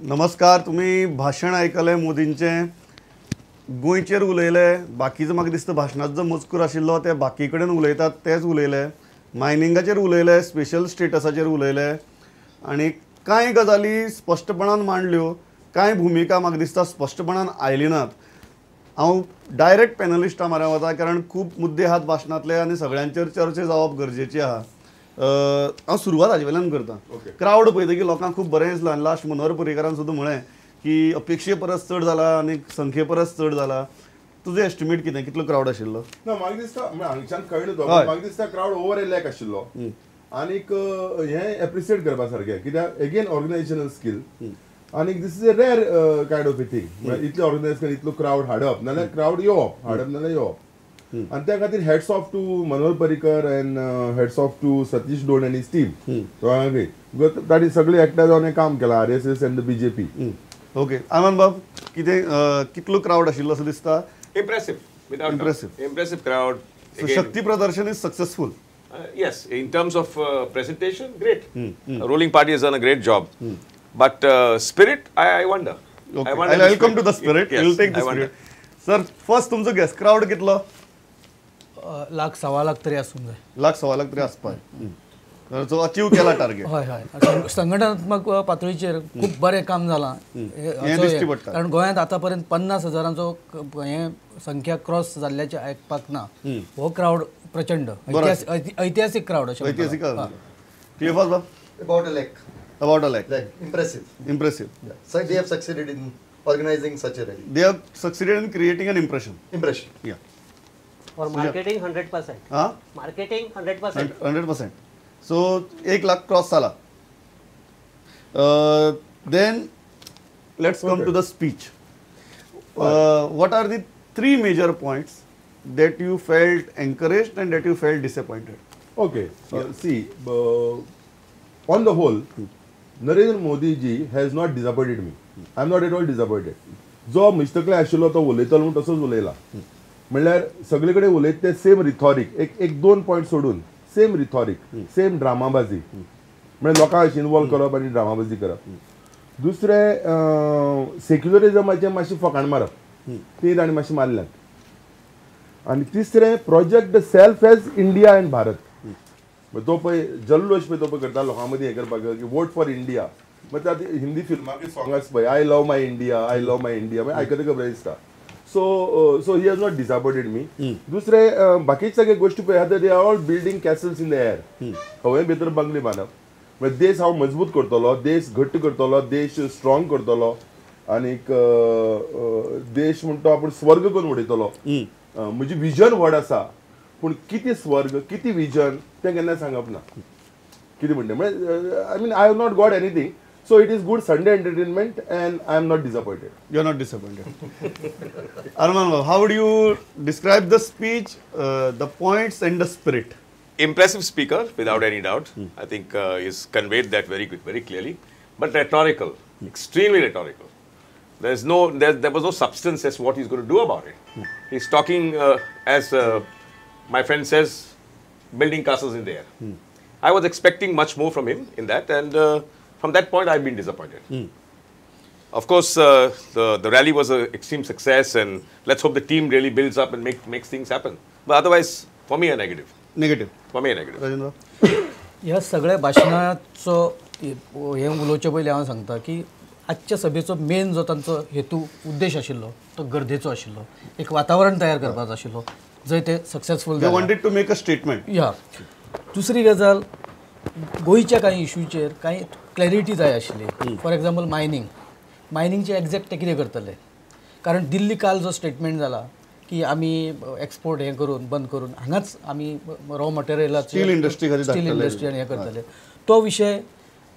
नमस्कार. तुम्ही भाशण आयकलें मोदींचें, गोंयचेर उलयले, बाकीचो म्हाका दिसता भाशणाचो जो मजकूर आशिल्लो ते बाकी कडेन उलयतात तेच उलयले, मायनिंगाचेर उलयले, स्पेशल स्टेटसाचेर उलयले आनी कांय गजाली स्पश्टपणान मांडल्यो, कांय भुमिका म्हाका दिसता स्पश्टपणान आयली नात. हांव डायरेक्ट पॅनलिस्टा म्हऱ्यान वता कारण खूब मुद्दे आहात भाशणांतले आनी सगळ्यांचेर चर्चा जावप गरजेची आहा. हांव सुरवात हाजे वयल्यान करता. क्रावड पळयतकीर लोकांक खूब बरें दिसलां आनी लास्ट मनोहर पर्रीकारान सुद्दां म्हळें की अपेक्षे परस चड जाला आनी संख्ये परस चड जाला. तुजें एस्टिमेट कितें, कितलो क्रावड आशिल्लो? ना म्हाका दिसता हांगच्यान कळ्ळें तो म्हाका दिसता क्रावड ओवर ए लॅक आशिल्लो आनीक हें एप्रिशिएट करपा सारकें कित्याक एगेन ऑर्गनायजेशनल स्कील आनीक this is a rare kind of a thing. इतलें ऑर्गनायज करून इतलो क्रावड हाडप नाल्यार क्रावड येवप, हाडप नाल्यार येवप. आनी त्या खातीर hats off to Manohar Parrikar and hats off to Satish Dhond and his team. तांणी सगळीं एकठांय जावन हें काम केलां, RSS and the BJP. Okay Arman बाब, कितें कितलो क्रावड आशिल्लो असो दिसता? Impressive, impressive, impressive crowd. So Shakti Pradarshan is successful. Yes, in terms of presentation, great. Ruling party has done a great job. But spirit, I wonder. Okay. I wonder. I'll come to the spirit. Yes, we'll take the spirit. Sir, first तुमचो gas crowd कितलो? लाख सव्वा लाख तरी आसूंक जाय. लाख सव्वा लाख तरी आसपाक. So achieve केला टार्गेट. हय हय, संघटनात्मक पातळीचेर खूब बरें काम जालां हें दिश्टी पडटा. कारण गोंयांत आतां पर्यंत 50,000 हें संख्या क्रॉस जाल्ल्याचें आयकपाक ना. हो क्रावड प्रचंड ऐतिहासिक क्रावड अशें. ऐतिहासिक. About a lakh. About a lakh. Like, impressive. Impressive. Yeah. So they have succeeded in organizing such a rally. They have succeeded in creating an impression. Impression. Yeah. For marketing 100%. Huh? Marketing 100%. 100%. So 1 lakh cross sala. Then let's come to the speech. What are the three major points that you felt encouraged and that you felt disappointed? Okay. See, on the whole, Narendra Modi ji has not disappointed me. I am not at all disappointed. जो मिस्टकले आशिल्लो तो उलयतलो म्हूण तसोच उलयला. म्हणल्यार सगळे कडेन उलयत ते सेम रिथॉरीक, एक एक दोन पॉयंट सोडून सेम रिथॉरीक, सेम ड्रामाबाजी, म्हणजे लोकांक इन्वॉल्व करप आनी ड्रामाबाजी करप. दुसरें सेक्युलरिजमाचें मातशें फकाण मारप, ती ताणें मातशें मारल्यात. आनी तिसरें project the self as India and Bharat. तो पळय जल्लोश पळय तो पळय करता लोकां मदीं हें करपाक की वोट फॉर इंडिया. मागीर आतां हिंदी फिल्मां सॉंग आसा पळय, I love my India, I love my India, मागीर आयकतकच बरें दिसता. So so he has not disappointed me. दुसरें बाकीचे सगळे गोश्टी पळय आतां they are all building castles in the air. हवे भितर बंगले बांदप, म्हणजे देश हांव मजबूत करतलो, देश घट्ट करतलो, देश स्ट्रॉंग करतलो आनीक देश म्हणटा आपूण स्वर्ग करून उडयतलो. म्हजी विजन व्हड आसा, पूण कितें स्वर्ग कितें विजन तें केन्ना सांगप ना. कितें म्हणटा म्हणजे I mean I have not got anything. So it is good Sunday entertainment and I am not disappointed. You are not disappointed. Arman, how would you describe the speech, the points and the spirit? Impressive speaker, without any doubt. I think he's conveyed that very, very clearly. But rhetorical, extremely rhetorical. There was no substance as what he's going to do about it. He's talking, as my friend says, building castles in the air. I was expecting much more from him in that, and from that point I've been disappointed. Of course, the rally was an extreme success, and let's hope the team really builds up and makes things happen. But otherwise, for me, a negative. Negative. For me, a negative. Rajendra? ह्या सगळ्या भाशणाचो हें उलोवचे पयलीं हांव सांगता की आजच्या सभेचो main जो तांचो हेतू उद्देश आशिल्लो तो गर्देचो आशिल्लो, एक वातावरण तयार करपाचो आशिल्लो जंय ते successful. They wanted to make a statement. या दुसरी गजाल, गोंयच्या कांय इशूचेर कांय क्लॅरिटी जाय आशिल्ली. फॉर एग्जाम्पल मायनींग, मायनिंगचे एग्जॅक्ट ते कितें करतले, कारण दिल्ली काल जो स्टेटमेंट जाला की आमी एक्सपोर्ट हें करून बंद करून हांगाच आमी रॉ मटेरियलाचे स्टील इंडस्ट्री स्टील इंडस्ट्री आनी हें करतले, तो विशय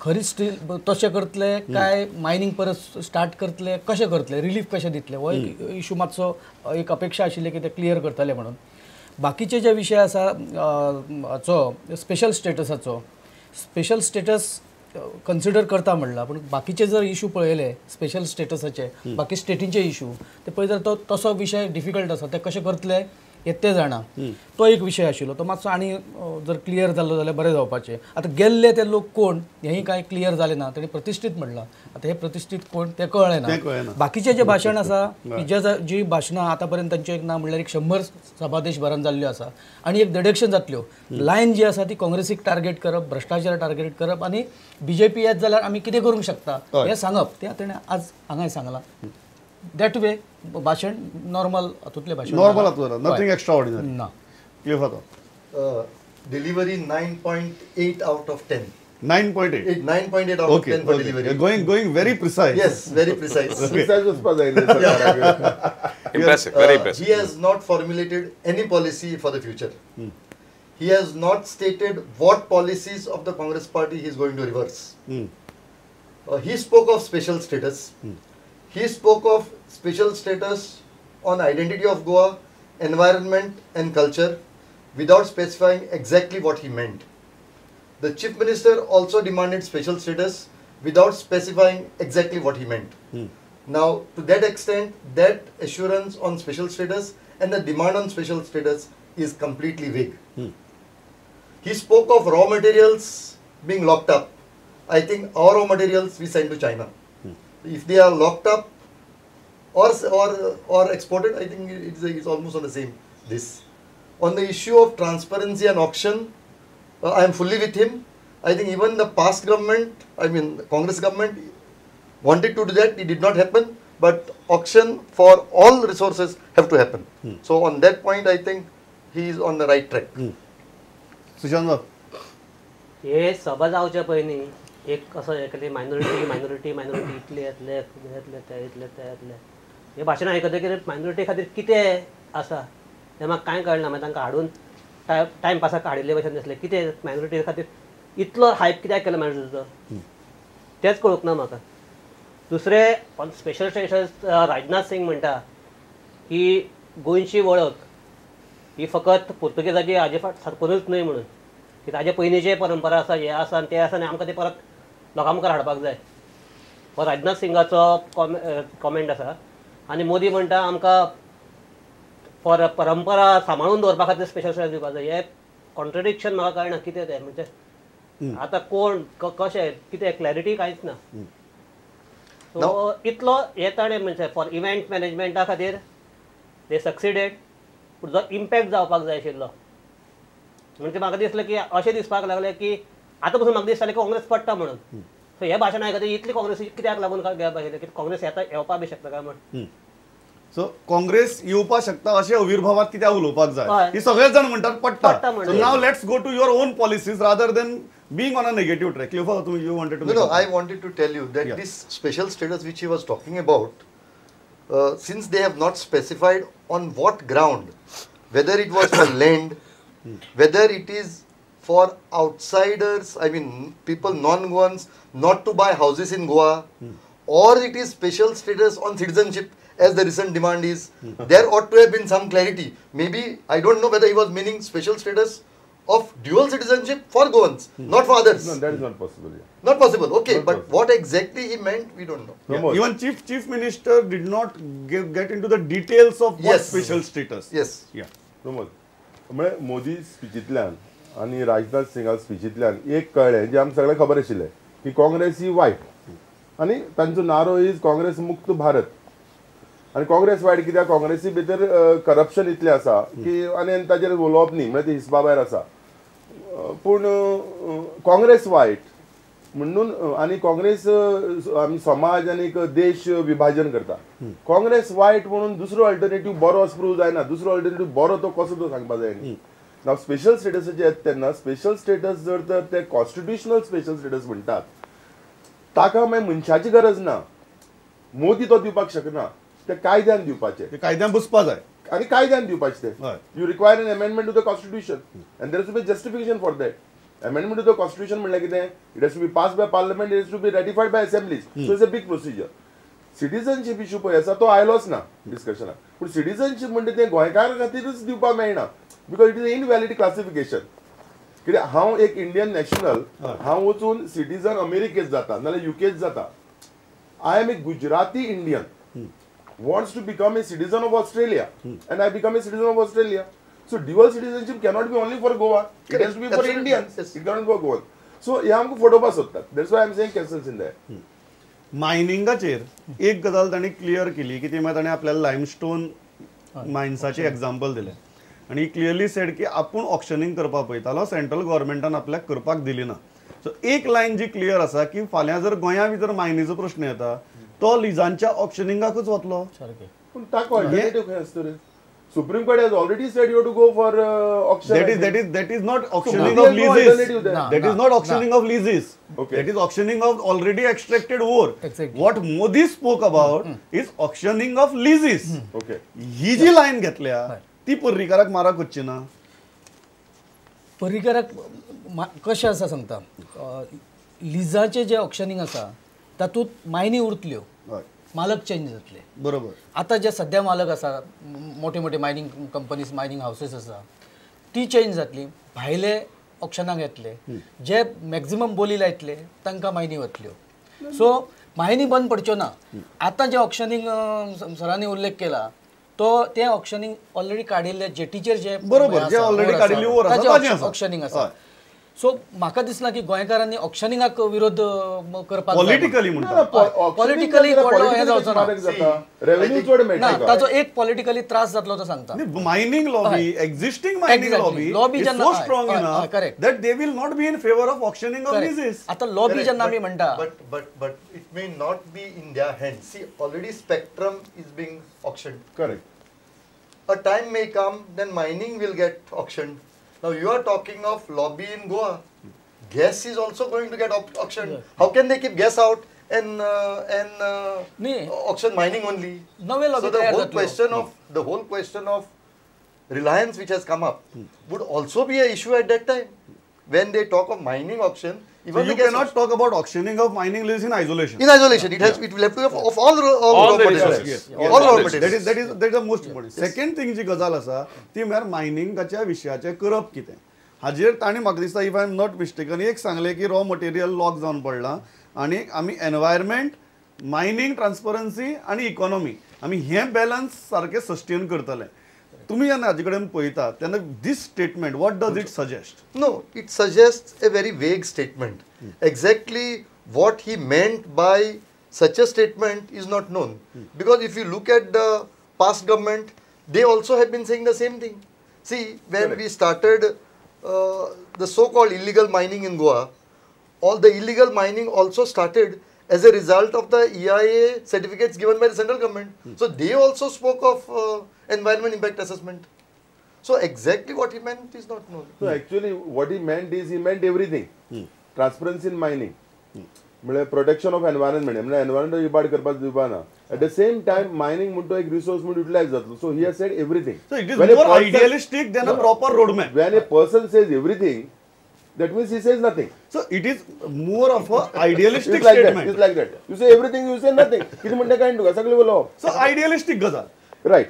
खरीच स्टील तशें करतले काय मायनींग परत स्टार्ट करतले, कशें करतले, रिलीफ कशें दितले, हो एक इशू मातसो एक अपेक्षा आशिल्ली की ते क्लियर करतले म्हणून. बाकीचे जे विशय आसा हाचो स्पेशल स्टेटसाचो, स्पेशल स्टेटस कन्सिडर करता म्हणला, पूण बाकीचे जर इशू पळयले स्पेशल स्टेटसाचे, बाकी स्टेटींचे इशू ते पळयत जाल्यार तो तसो विशय डिफिकल्ट आसा, ते कशें करतले हे ते जाणा. तो एक विशय आशिल्लो तो मातसो आनी जर क्लियर जाल्लो जाल्यार बरें जावपाचें. आतां गेल्ले ते लोक कोण हेंय कांय क्लियर जालें ना. ताणें प्रतिश्ठीत म्हणलां, आतां हे प्रतिश्ठीत कोण तें कळ्ळें ना. बाकीचें जें भाशण आसा की जे जी भाशणां आतां पर्यंत तांचें एक ना म्हणल्यार एक 100 सभा देशभरान जाल्ल्यो आसा आनी एक देडेक्शन जातल्यो. लायन जी आसा ती काँग्रेसीक टार्गेट करप, भ्रश्टाचार टार्गेट करप आनी बीजेपी येत जाल्यार आमी कितें करूंक शकता हें सांगप, तें ताणें आज हांगाय सांगलां. That way भाशण नॉर्मल हातूंतलें भाशण नॉर्मल हातूंतलें, नथींग एक्स्ट्रा ऑर्डिनरी ना. Delivery 9.8 out of 10. 9.8. 9.8 out of 10 for delivery. Going very precise. Yes, very precise. Precise वचपा जाय. Impressive, very impressive. He has not formulated any policy for the future. He has not stated what policies of the Congress party he is going to reverse. He spoke of special status. He spoke of special status on identity of Goa, environment and culture without specifying exactly what he meant. The Chief Minister also demanded special status without specifying exactly what he meant. Now, to that extent, that assurance on special status and the demand on special status is completely vague. He spoke of raw materials being locked up. I think our raw materials we send to China. If they are locked up or exported, I think it's almost on the same. This. On the issue of transparency and auction, I am fully with him. I think even the past government, I mean Congress government, wanted to do that. It did not happen. But auction for all resources have to happen. So on that point, I think he is on the right track. Sushant, हे सभा जावच्या पयलीं एक असो एकली minority minority minority इतले येतले येतले ते येतले ते येतले हे भाशण आयकतकीर मायनॉरिटी खातीर कितें आसा तें म्हाका कांय कळना. मागीर तांकां हाडून टायमपासाक हाडिल्ले भशेन दिसलें. कितें मायनॉरिटी खातीर इतलो हायप कित्याक केलो मायनॉरिटीचो तेंच कळूंक ना म्हाका. दुसरें on special status Rajnath Singh म्हणटा की गोंयची वळख ही फकत पुर्तुगेजाची हाजे फाट सारकोनूच न्हय म्हणून, की ताजे पयलींचे परंपरा आसा, हें आसा आनी तें आसा आनी आमकां तें परत लोकां मुखार हाडपाक जाय. हो राजनाथ सिंगाचो कॉमेंट आसा. आनी मोदी म्हणटा आमकां फॉर परंपरा सांबाळून दवरपा खातीर स्पेशल स्टेटस दिवपाक जाय. हें कॉन्ट्रडिक्शन म्हाका कळना कितें तें, म्हणजे आतां कोण कशें कितें क्लॅरिटी कांयच ना. सो इतलो हें ताणें म्हणजे फॉर इव्हेंट मॅनेजमेंटा खातीर दे सक्सिडेड, पूण जो इम्पॅक्ट जावपाक जाय आशिल्लो म्हणजे म्हाका दिसलें की अशें दिसपाक लागलें की आतां पसून म्हाका दिसतालें की काँग्रेस पडटा म्हणून. सो हें भाशण आयकता इतली काँग्रेस कित्याक लागून घेवपाक आशिल्लें की काँग्रेस येता येवपाक बी शकता काय म्हण. सो काँग्रेस येवपाक शकता अशें अविर्भावात कित्याक उलोवपाक जाय ही सगळेच जाण म्हणटात पडटा. So now let's go to your own policies rather than being on a negative track. You wanted to No, I wanted to tell you that this special status which he was talking about, since they have not specified on what ground, whether it was for land, whether it is for outsiders, I mean people non-Goans, not to buy houses in Goa, or it is special status on citizenship as the recent demand is, there ought to have been some clarity. Maybe, I don't know whether he was meaning special status of dual citizenship for Goans, not for others. No, that is not possible. Yeah. Not possible, okay, not but possible. What exactly he meant, we don't know. Yeah. Even Chief Minister did not get into the details of what special status. Yes. Yeah. Pramod, म्हणजे मोदी स्पिचींतल्यान आनी राजनाथ सिंगा स्पिचींतल्यान एक कळ्ळें जें आमकां सगळ्यांक खबर आशिल्लें की काँग्रेस ही वायट आनी तांचो नारो is Congress मुक्त भारत. आनी काँग्रेस वायट कित्याक काँग्रेसी भितर करप्शन इतलें आसा की आनी ताचेर उलोवप न्ही, म्हळ्यार ते हिसपा भायर आसा. पूण काँग्रेस वायट म्हणून आनी काँग्रेस आमी समाज आनी देश विभाजन करता. काँग्रेस वायट म्हणून दुसरो अल्टरनेटीव बरो प्रूव जायना, दुसरो अल्टरनेटीव बरो तो कसो तो सांगपा जाय न्ही. नाव स्पेशल स्टेटसाचेर येता तेन्ना स्पेशल स्टेटस जर तर ते कॉन्स्टिट्युशनल स्पेशल स्टेटस म्हणटात ताका मागीर मनशाची गरज ना, मोदी तो दिवपाक शकना, ते कायद्यान दिवपाचे, कायद्यान बसपा जाय आनी कायद्यान दिवपाचे ते. You require an amendment to the constitution and there has to be justification for that. Amendment to the constitution म्हणल्यार कितें, it has to be pass by parliament, it has to be ratified by assemblies. So it's a big procedure. Citizenship issue पळय आसा तो आयलोच ना डिस्कशनाक, पूण citizenship म्हणटा तें गोंयकारां खातीरूच दिवपाक मेळना because it is invalid classification. कित्याक हांव एक इंडियन नॅशनल, हांव वचून सिटीजन अमेरिकेत जाता नाजाल्यार युकेत जाता. I am a Gujarati Indian wants to become a citizen of Australia and I become a citizen of Australia. So dual citizenship cannot be only for Goa, it has to be for Indians, it cannot be for Goa. So हे आमकां फटोवपाक सोदतात. That's why I am saying castles in the air. मायनिंगाचेर एक गजाल तांणी clear केली की ती म्हळ्यार ताणें आपल्याला लायमस्टोन मायन्साचें एग्जाम्पल दिलें आनी क्लियरली सेड की आपूण ऑक्शनींग करपाक पळयतालो, सेंट्रल गव्हर्मेंटान आपल्याक करपाक दिली ना. सो एक लायन जी क्लियर आसा की फाल्यां जर गोंया भितर मायनीचो प्रश्न येता तो लिजांच्या ऑक्शनिंगाकूच वतलो. सारकें. पूण ताका ऑल्टरनेटीव खंय आसता रे? Supreme Court has already said you have to go for auction. That is not auctioning of leases. That is not auctioning of leases. Okay. That is auctioning of already extracted ore. Exactly. What Modi spoke about is auctioning of leases. Okay. ही जी line घेतल्या ती पर्रीकाराक माराक वचची ना. पर्रीकाराक कशें आसा सांगता, लिजाचें जें auctioning आसा तातूंत मायनी उरतल्यो, मालक चेंज जातले. बरोबर. आतां जे सद्या मालक आसा, मोठे मोठे मायनींग कंपनीज, मायनींग हावसेस आसा, ती चेंज जातली, भायले ऑक्शनाक येतले, जे मॅक्झिमम बोली लायतले तांकां मायनी वतल्यो. सो मायनी बंद पडच्यो ना. आतां जें ऑक्शनिंग सरांनी उल्लेख केला तो तें ऑक्शनिंग ऑलरेडी काडिल्ले जेटीचेर जे बरोबर जे ऑलरेडी काडिल्ली ओर आसा ऑक्शनिंग आसा. सो म्हाका दिसना की गोंयकारांनी ऑक्शनिंगाक विरोध करपाक पॉलिटिकली म्हणटा, पॉलिटिकली हें जावचो ना, ताचो एक पॉलिटिकली त्रास जातलो तो सांगता. Mining lobby, existing mining lobby is so strong enough that they will not be in favour of auctioning of leases. आतां लॉबी जेन्ना आमी म्हणटा, but it may not be in their hand. See, already spectrum is being auctioned. Correct. A time may come then mining will get auctioned. Now you are talking of lobby in Goa. Gas is also going to get auctioned. Yeah. How can they keep gas out and auction mining only? So the whole question of reliance which has come up would also be an issue at that time when they talk of mining auction. Even so you cannot talk about auctioning of mining lease in isolation. In isolation, it has it will have to have of all raw materials. Yes. All raw materials. That is the most important. Second thing जी गजाल आसा ती म्हळ्यार मायनिंगाच्या विशयाचें करप कितें. हाजेर ताणें म्हाका दिसता if I am not mistaken एक सांगलें की रॉ मटेरियल लॉक जावन पडलां आनी आमी एनवायरमेंट, मायनिंग ट्रान्सपरन्सी आनी इकॉनॉमी आमी हें बॅलन्स सारकें सस्टेन करतले. तुम्ही जेन्ना हाजे कडेन पळयता तेन्ना this statement what does it suggest? No, it suggest a very vague statement. Exactly what he meant by such a statement is not known. Because if you look at the past government, they also have been saying the same thing. See, when we started the so-called illegal mining in Goa, all the illegal mining also started as a result of the EIA certificates given by the central government. So they also spoke of environment impact assessment. So exactly what he meant is not known. So actually what he meant is he meant everything. Transparency in mining, protection of environment, environment इबाड करपाक दिवपा ना. At the same time mining म्हणतो एक resource म्हणून utilize जातलो. So he has said everything. So it is more idealistic than a proper roadmap. When a person says everything, that means he says nothing. So it is more of a idealistic like statement. That. It's like that. You say everything, you say nothing. कितें म्हणटा काय तुका सगळें उलोवप. So idealistic गजाल. Right.